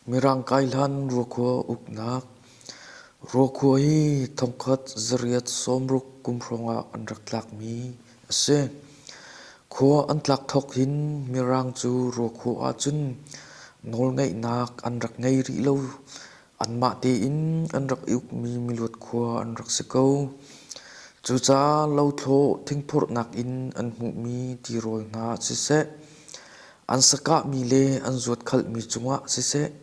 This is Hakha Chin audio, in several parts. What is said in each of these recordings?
Mirang kai hlan Ruakhua uknak. Ruakhua hi thongkhat zariat sawmruk kum hrawngah an rak tlakmi a si. Khua an tlak thawk hin Mirang cu Ruakhua ahcun nawlngeihnak an rak ngei rih lo. Anmah tein an rak i ukmi miluat khua an rak si ko. Cucaah lothlawh thingphurhnak in an hmuhmi tirawl hna siseh, an sakahmi le an zuatkhalhmi cungah siseh,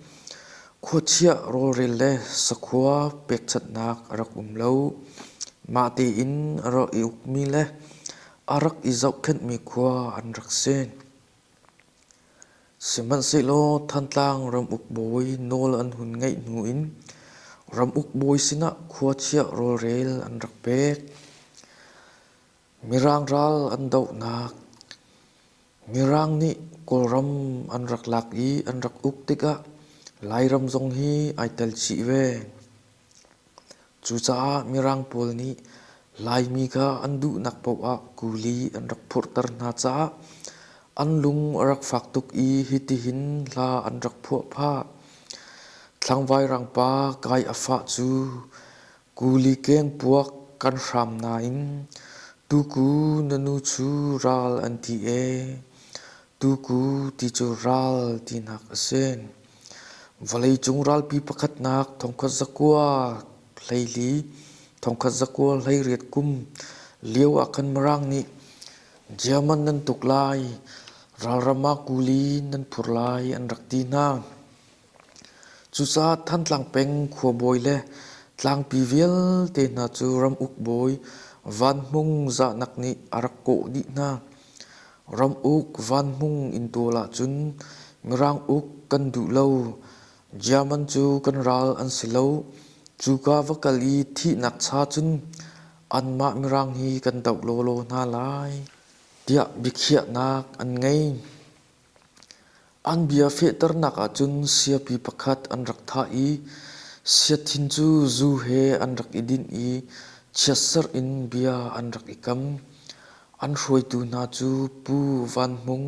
khuachiah rawlrel le sakhua pekchanhnak a rak um lo. Mah tein a rak i ukmi le a rak i zohkhenhmi khua an rak si. Sihmanhsehlaw Thantlang ramuk bawi nawl an hun ngeih hnu in ramuk bawi sinah khuachiah rawlrel an rak pek. Mirang ral an dohnak. Mirang nih Kawlram an rak lak i an rak uk tikah Lairam zong hi ai tel chih ve. Cucaah Mirang pawl nih Laimi kha an duhnak paoh ah kuli an rak phurhter hna caah an lung a rak fak tuk i hitihin hla an rak phuah phah. Thlangvairang pa kai a fah cu kuli keng puak kan hram nain tuku na nu cu ral an ti ee. Tuku ti cu ral tinak a si. Vawleicung ralpi pakhatnak thongkhat zakua hleili, thongkhat zakua hleiriat kum lio ah khan Mirang nih German nan tuk lai, ralram ah kuli nan phur lai an rak ti hna. Cucaah Thantlang peng khuabawi le tlangpi vialte hna cu ramuk bawi Van Hmung Zahnak nih a rak kawh dih hna. Ramuk Van Hmung inntual ahcun Mirang uk kan duh lo, German cu kan ral an si lo. Cuka va kal i thihnak cha cun anmah Mirang hi kan doh lawlaw hna lai, tiah biakhiahnak an ngei. An bia fehternak ahcun siapi pakhat an rak thah i siathin cu zu he an rak i dinh i chiatserh in bia an rak i kam. An hruaitu hna cu Pu Van Hmung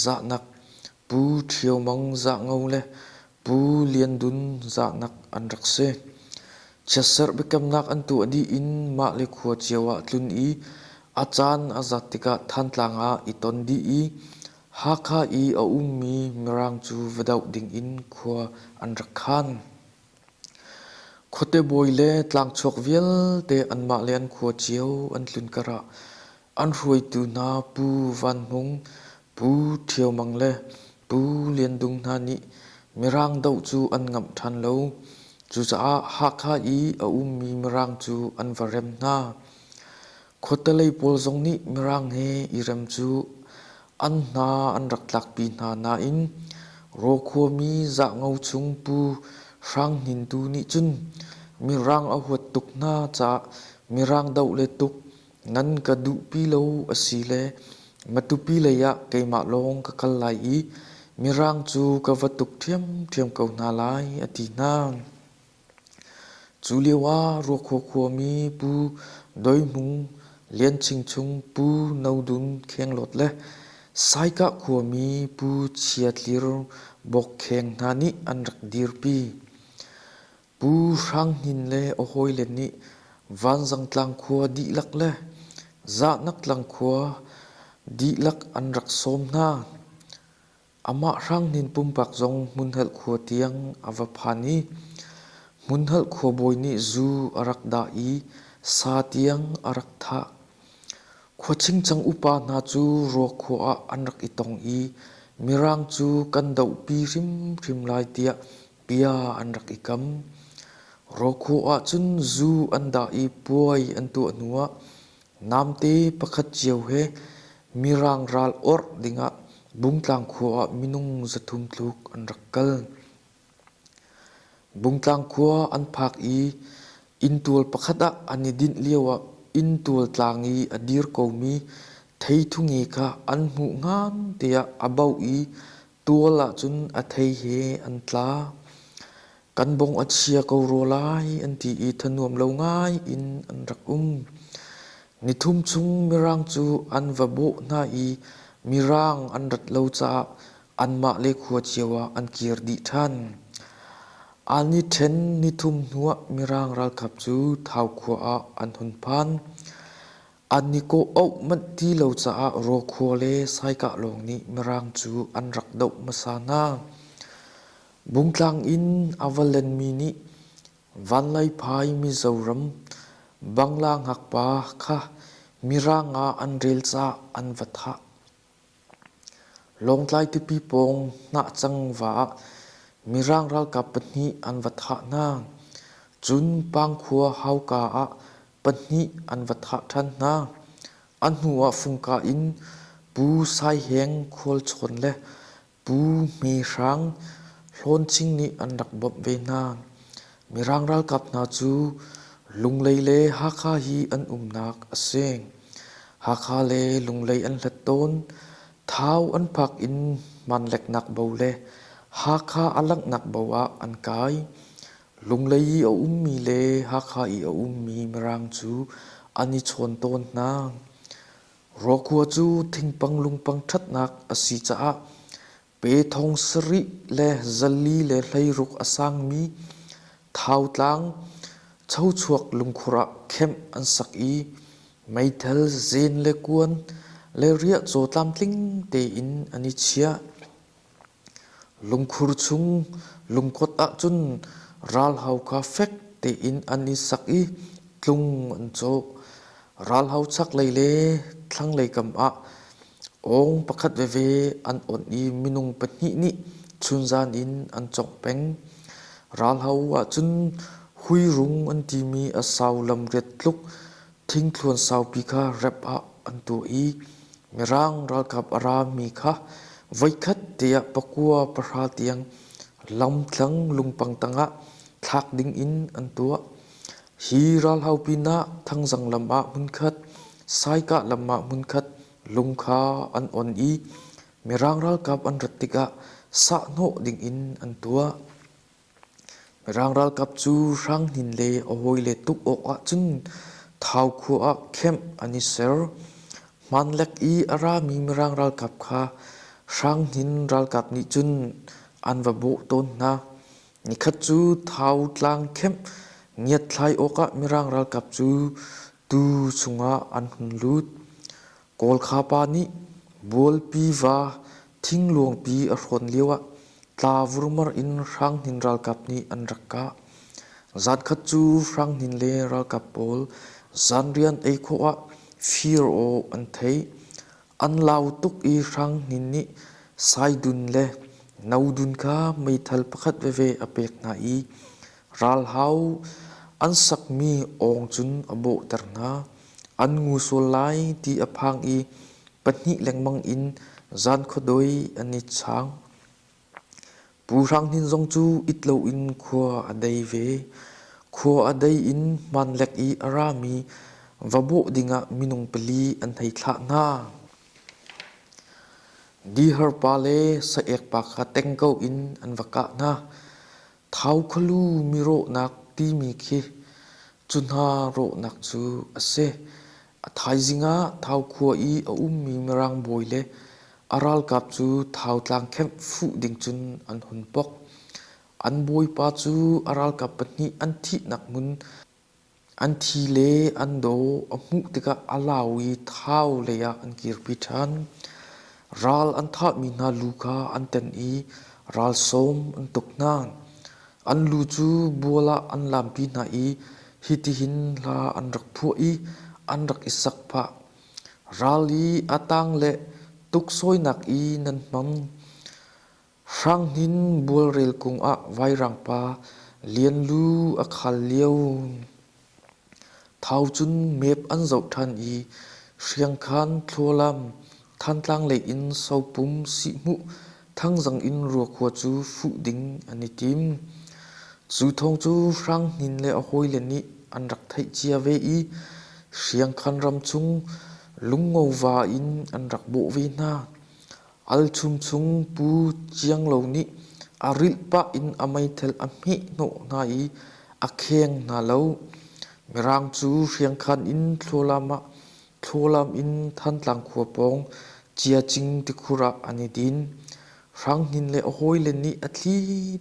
Zahnak, Pu Ṭhio Mang Zahngo le Pu Lian Dun Zahnak an rak si. Chiatserh biakamnak an tuah dih in mah le khua cio ah tlun i a caan a zat tikah Thantlang ah i ton dih i Hakha i a ummi Mirang cu va doh dingin khua an rak khan. Khuate bawi le tlangchuak vialte anmah le an khua cio an tlun karah an hruaitu hna Pu Van Hmung, Pu Ṭhio Mang le Pu Lian Dung hna nih Mirang doh cu an ngamh ṭhan lo. Cucaah Hakha i a ummi Mirang cu an va rem hna. Khuatelei pawl zong nih Mirang he i rem cu an hna an rak tlakpi hna nain Rawkhuami Zahngo chung Pu Hrang Hnin tu nih cun Mirang a huat tuk hna caah Mirang doh le tuk nan ka duhpi lo a si le Matupi lei ah keimah lawng ka kal lai i Mirang cu ka va tuk ṭhiamṭhiam ko hna lai a ti hna. Cu lioah Ruakhua khuami Pu Doi Hmung, Lian Ching Chung, Pu No Dun Khenglawt le Saikah khuami Pu Chia Tlir Bawk Kheng hna nih an rak dirpi. Pu Hrang Hnin le a hawile nih Vanzangtlang khua dihlak le Zahnaktlang khua dihlak an rak sawm hna. Amah Hrang Hnin pumpak zong Hmunhalh khua tiang a va phan i Hmunhalh khuabawi nih zu a rak dah i sa tiang a rak thah. Khua chingchang upa hna cu Ruakhua ah an rak i tong i Mirang cu kan dohpi hrimhrim lai tiah bia an rak i kam. Ruakhua ah cun zu an dah i puai an tuah hnuah namte pakhat cio he Mirang ral orh dingah Bungtlang khua ah minung 300 tluk an rak kal. Bungtlang khua an phak i inntual pakhat ah an i dinh lioah inntual tlang i a dir komi theithu nge kha an hmuh ngan tiah a bauh i tual ahcun a thei he an tla. Kan bong a chia ko rua lai an ti i thanuam lo ngai in an rak um. Nithum chung Mirang cu an va bawh hna i Mirang an rat lo caah anmah le khua cio ah an kir dih ṭhan. An i ṭhen nithum hnuah Mirang ralkap cu Thau khua ah an hun phan. An i kawh-auh manh ti lo caah Ruakhua le Saikah lawng nih Mirang cu an rak doh hmasa hna. Bungtlang in a va lenmi nih Vanlaiphai Mizoram Bangla ngakpa kha Mirang ah an rel caah an va thah. Lawngtlai tipi pawng hnahcang va ah Mirang ralkap pahnih an va thah hna. Cun Pangkhua hauka ah pahnih an va thah ṭhan hna. A hnu ah Fungka in Pu Sai Heng Khualchawn le Pu Hme Hrang Hlawnching nih an rak bawmh ve hna. Mirang ralkap hna cu Lunglei le Hakha hi an umnak a si. Hakha le Lunglei an hlat tawn. Thau an phak in hmanleknak bo le Hakha a langhnak bo ah an kai. Lunglei i a ummi le Hakha i a ummi Mirang cu an i chawn tawn hna. Ruakhua cu thingpang lungpang ṭhatnak a si caah pe 7616 a sangmi Thautlang chochuak lungkhur ah kemh an sak i meithal zen le kuan le riahcaw tlamtling tein an i chiah. Lungkhur chung lungkawt ahcun ralhau kha fek tein an i sak i tlung an cawh. Ralhau chaklei le thlanglei kam ah awng pakhat veve an onh i minung pahnih nih chunzan in an cawngh peng. Ralhau ahcun huirung an timi a sau lamriat tluk thingthluan saupi kha rep ah an tuah i Mirang ralkap a rami kha voikhat te ah pakua pahra tiang lamtlang lungpang tangah thlak dingin an tuah. Hi ralhau pinah Thangzang lam ah hmunkhat, Saikah lam ah hmunkhat lung kha an on i Mirang ralkap an rat tikah sahhnawh dingin an tuah. Mirang ralkap cu Hrang Hnin le a hawile tuk awk ahcun Thau khua ah camp an i ser. Hmanlek i a rami Mirang ralkap kha Hrang Hnin ralkap nih cun an va bawh tawn hna. Nikhat cu Thau tlang camp ngiatthlai awkah Mirang ralkap cu tuu chungah an hun lut. Kawlkha pa nih Bualpi va thingluangpi a hrawn lioah tla vurmar in Hrang Hnin ralkap nih an rak kah. Zankhat cu Hrang Hnin le ralkap pawl zanrian ei khawh ah fir aw an theih. An lau tuk i Hrang Hnin nih Saidun le Nodun kha meithal pakhat veve a pek hna i ralhau an sakmi awng cun a bawhter hna. An ngu sual lai ti a phang i pahnih lengmang in zan khuadoi an i chaang. Pu Hrang Hnin zong cu it loin khua a dei ve. Khua a dei in hmanlek i a rami va bawh dingah minung pali an hei thlah hna. Dihar pa le saek pa kha teng ko in an va kah hna. Thau khualu mi rawhnak timi khi cu hna rawhnak cu a si. A thaizing ah Thau khua i a ummi Mirang bawi le a ralkap cu Thau tlang kemh fuh ding cun an hun pok. An bawipa cu a ralkap pahnih an thihnak hmun an thi le an daw a hmuh tikah a lau i Thau lei ah an kirpi ṭhan. Ral an thahmi hna lu kha an tenh i ralsawm an tuk hna. An lu cu bual ah an lampi hna i hitihin hla an rak phuah i an rak i sak phah. Ral i a tang le tuksawinak i nan hmang. Hrang Hnin bualrel kung ah vairangpa Lian Lu a khal lio. Thau cun mep an zoh ṭhan i Hriangkhan, Thlualam, Thantlang lei in Sopum, Sihhmuh, Thangzang in Ruakhua cu fuh ding an i tim. Cu thawng cu Hrang Hnin le a hawile nih an rak theih cia ve i Hriangkhan ram chung Lungngova in an rak bawh ve hna. Alchum chung Pu Ciang Lo nih a rilh pah in a meithal a hmeh hnawh hna i a kheng hna lo. Mirang cu Hriangkhan in Thlualam in Thantlang khua pawng Ciacing tikhur ah an i din. Hrang Hnin le a hawile nih a thli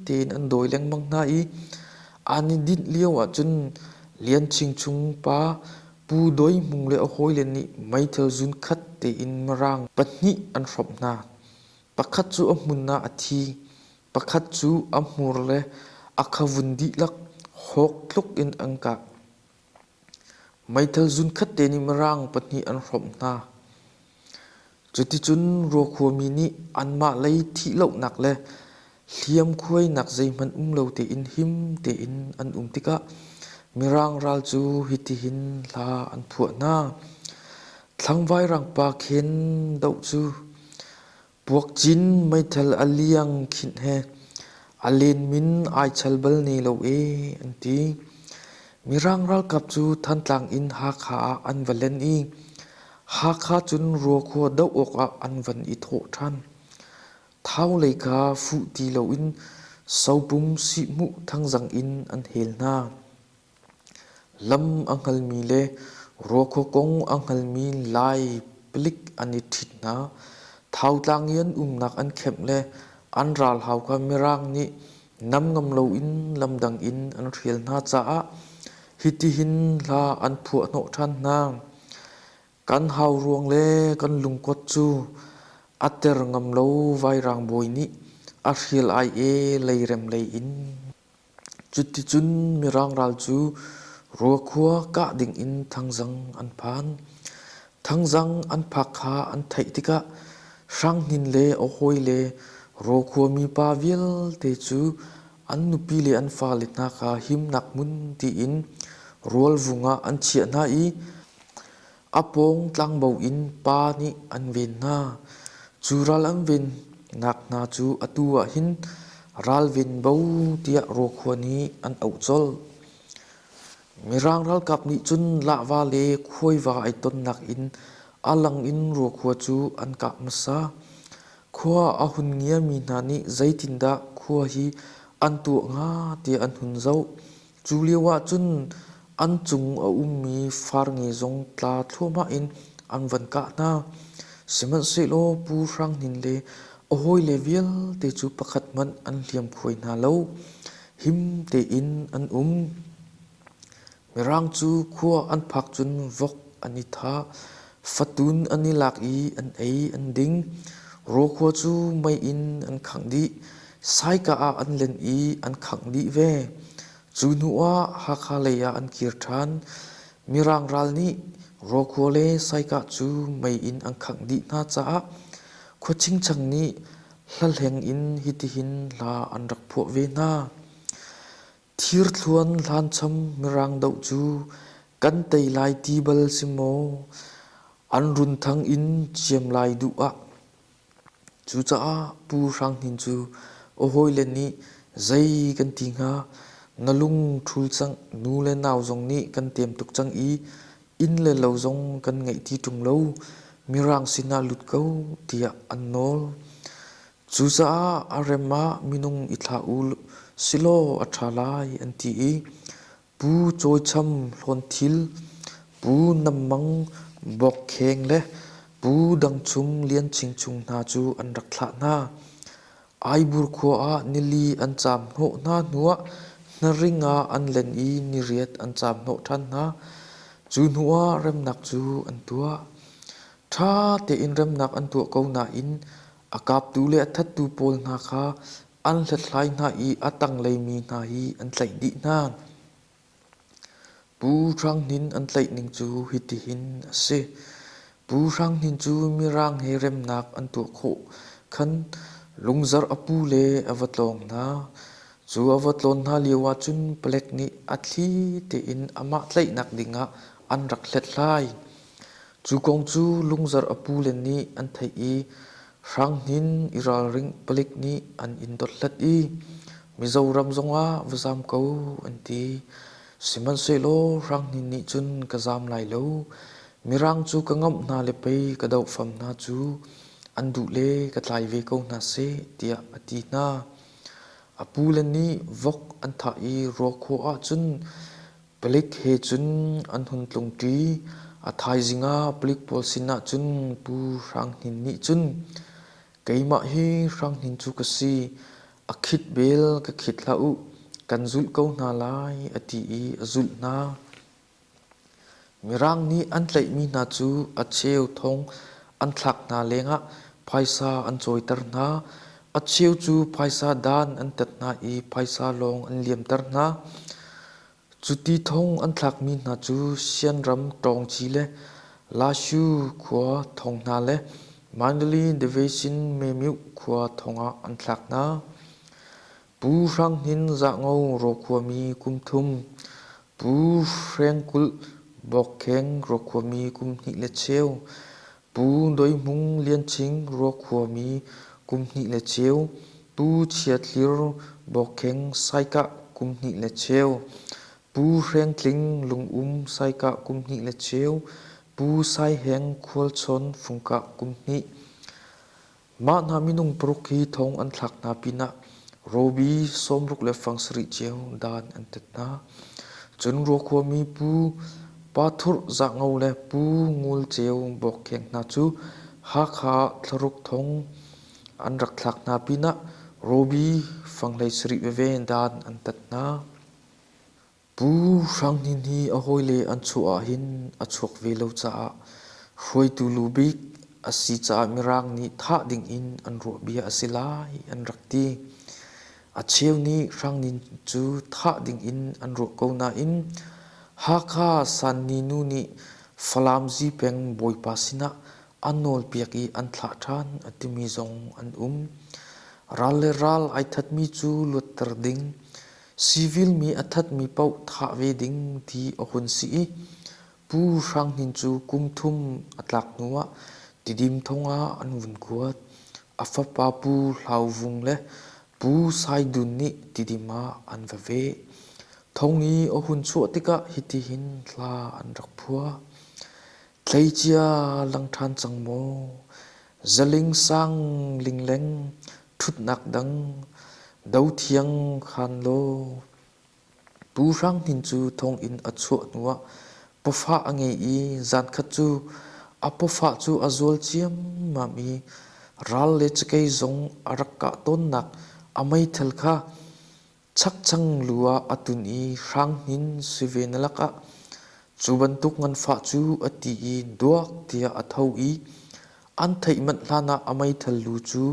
tein an dawi lengmang hna i an i dinh lio ahcun Lian Ching chung pa Pu Doi Hmung le a hawile nih meithal zunkhat tein Mirang pahnih an hrawmh hna. Pakhat cu a hmun ah a thi, pakhat cu a hmur le a khavun dihlak hawk tluk in an kah. Meithal zunkhat te nih Mirang pahnih an hrawmh hna. Cuticun Ruakhuami nih anmah lei thihlohnak le hliamkhuainak zeihmanh um lo tein him tein an um tikah Mirang ral cu hitihin hla an phuah hna. Thlangvairang pa khen doh cu puakcin meithal a liang khinh he a lenmin ai chal bal ne lo ee an ti. Mirang ralkap cu Thantlang in Hakha ah an va len i Hakha cun Ruakhua doh awkah an van i thawh ṭhan. Thau lei kha fuh ti loin Sopum Sihhmuh Thangzang in an hel hna. Lam a hngalmi le Ruakhua kong a hngalmi Lai palik an i ṭhit hna. Thautlang i an umnak an khemh le an ralhau kha Mirang nih nam ngam loin lamdang in an hrial hna caah hitihin hla an phuah hnawh ṭhan hna. Kan hau ruang le kan lungkot cu a ter ngam lo vairang bawi nih a hrial ai e leirem lei in. Cuticun Mirang ral cu Ruakhua kah dingin Thangzang an phan. Thangzang an phak kha an theih tikah Hrang Hnin le a hawile Ruakhua mipa vialte cu an nupi le an fale hna kha himnak hmun tiin rualvung ah an chiah hna i a pawng tlangbo in pa nih an ven hna. Cu ral an vennak hna cu atu ah hin ralvenbo tiah Ruakhua nih an auh colh. Mirang ralkap nih cun Lahva le Khuaiva ai tonnak in a lang in Ruakhua cu an kah hmasa. Khua a hun ngiami hna nih zeitindah khua hi an tuah hnga tiah an hun zoh. Cu lio ahcun an cung a ummi farnge zong tla thluahmah in an van kah hna. Sihmanhsehlaw Pu Hrang Hnin le a hawile vialte cu pakhat hmanh an hliamkhuai hna lo. Him tein an um. Mirang cu khua an phak cun vok an i thah, fatun an i lak i an ei an ding. Rawkhua cu mei in an khangh dih. Saikah ah an len i an khangh dih ve. Cu hnu ah Hakha lei ah an kir ṭhan. Mirang ral nih Rawkhua le Saikah cu mei in an khangh dih hna caah khua chingchang nih hlahleng in hitihin hla an rak phuah ve hna. Thirthluan hlancham Mirang doh cu kan tei lai ti bal si maw? An runthang in ciam lai duh ah. Cucaah Pu Hrang Hnin cu a hawile nih zei kan ti hnga, na lung ṭhul cang, nu le nau zong nih kan tem tuk cang i inn le lo zong kan ngeih ti ṭung lo, Mirang sinah lut ko tiah an nawl. Cucaah a rem ah minung i thlah u silaw a ṭha lai an ti i Pu Cawi Cham Hlawnthil, Pu Nam Mang Bawkkheng le Pu Dang Chum Lian Ching Chung hna cu an rak thlah hna. Aibur khua ah nili an caam hnawh hna hnuah Hnaring ah an len i niriat an caam hnawh ṭhan hna. Cu hnuah remnak cu an tuah. Ṭha tein remnak an tuah ko nain a kaptu le a thattu pawl hna kha an hlathlai hna i a tanglei mi hna hi an tlaih dih hna. Pu Hrang Hnin an tlaih ning cu hitihin a si. Pu Hrang Hnin cu Mirang he remnak an tuah khawh khan Lungzarh a pu le a va tlawng hna. Cu a va tlawn hna lio ahcun palek nih a thli tein amah tlaihnak dingah an rak hlethlai. Cu kong cu Lungzarh a pule nih an theih i Hrang Hnin i ralring palik nih an in dothlat i Mizoram zongah va zaam ko an ti. Sihmanhsehlaw Hrang Hnin nih cun ka zaam lai lo. Mirang cu ka ngamh hna le pei ka doh fam hna cu an duh le ka tlai ve ko hna seh tiah a ti hna. A pule nih vok an thah i ruakhua ahcun Palik he cun an hun tlungṭi. A thaizing ah palik pawl sinah cun Pu Hrang Hnin nih cun, Keimah hi Hrang Hnin cu ka si, a khit bel ka khit hlah u, kan zulh ko hna lai, a ti i a zulh hna. Mirang nih an tlaihmi hna cu a cheu thong an thlak hna lengah phaisa an cawiter hna. A cheu cu phaisa dan an tat hna i phaisa lawng an liamter hna. Cuti thong an thlakmi hna cu Sianram Ṭawngci le Lashu khua thong hna le Mandalay Division Memyuh khua thong ah an thlak hna. Pu Hrang Hnin Zahngo Rawkhuami kum thum, Pu Hrengkulh Bawkkheng Ruakhuami kum hnih le cheu, Pu Doi Hmung Lianching Ruakhuami kum hnih le cheu, Pu Chia Thlir Bawkkheng Saikah kum hnih le cheu, Pu Hreng Tling Lungum Saikah kum hnih le cheu, Pu Sai Heng Khualchawn Fungkah kum hnih. Mah hna minung paruk hi thong an thlak hna pinah rawbi sawmruk le fang sarih cio dan an tet hna. Cun Ruakhuami Pu Pa Thurh Zahngo le Pu Ngul Ceu Bawkkheng hna cu Hakha thlaruk thong an rak thlak hna pinah rawbi fang hlei sarih veve dan an tat hna. Pu Hrang Hnin hi a hawile an chuah ahhin a chuak ve lo caah hruaitu lu bik a si caah Mirang nih thah dingin an ruah bia a si lai an rak ti. A cheu nih Hrang Hnin cu thah dingin an ruah ko nain Hakha Sanni nu nih Falam Zipeng bawipa sinah an nawlpiak i an thlah ṭhan a timi zong an um. Ral le ral ai thatmi cu luatter ding, Civil mi a thatmi paoh thah ve ding ti a hun si i Pu Hrang Hnin cu kum thum a tlak hnuah Tidim thong ah an vun kuat. A fapa Pu Hlau Vung le Pu Sai Dun nih Tidim ah an va veh. Thong i a hun chuah tikah hitihin hla an rak phuah. Tleicia lang ṭhan cang maw? Zaling sang lingleng ṭhutnak dang dothiang khan law. Pu Hrang Hnin cu thonginn a chuah hnuah pawfah a ngei i zankhat cu a pawfah cu a zual ciammam i ral le cakei zong a rak kah tawnnak a meithal kha Chakchang lu ah a tun i Hrang Hnin si ve na lakah cu bantuk nganfah cu a ti i duak tiah a tho i an theih manh hlanah a meithal lu cu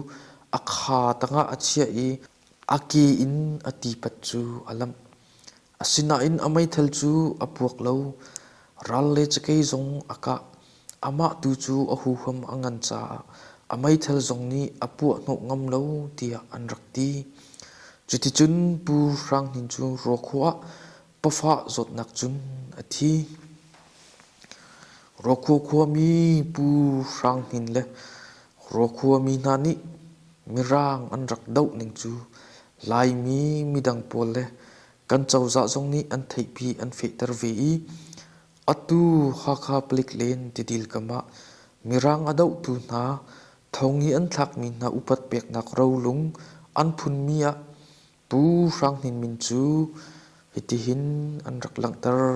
a kha tangah a chiah i a ke in a tipat cu a lamh. Asinain a meithal cu a puak lo. Ral le cakei zong a kah. Amah tu cu a huham a ngan caah a meithal zong nih a puahhnawh ngam lo tiah an rak ti. Cuticun Pu Hrang Hnin cu Ruakhua ah pawfah zawtnak cun a thi. Ruakhua khuami Pu Hrang Hnin le Ruakhua mi hna nih Mirang an rak doh ning cu Laimi midang pawl le kan cozah zong nih an theihpi an fehter ve i Atu Hakha palik len tidil kam ah Mirang a dohtu hna thong i an thlakmi hna upat peknak rolung an phunmi ah Pu Hrang Hnin min cu hitihin an rak langhter.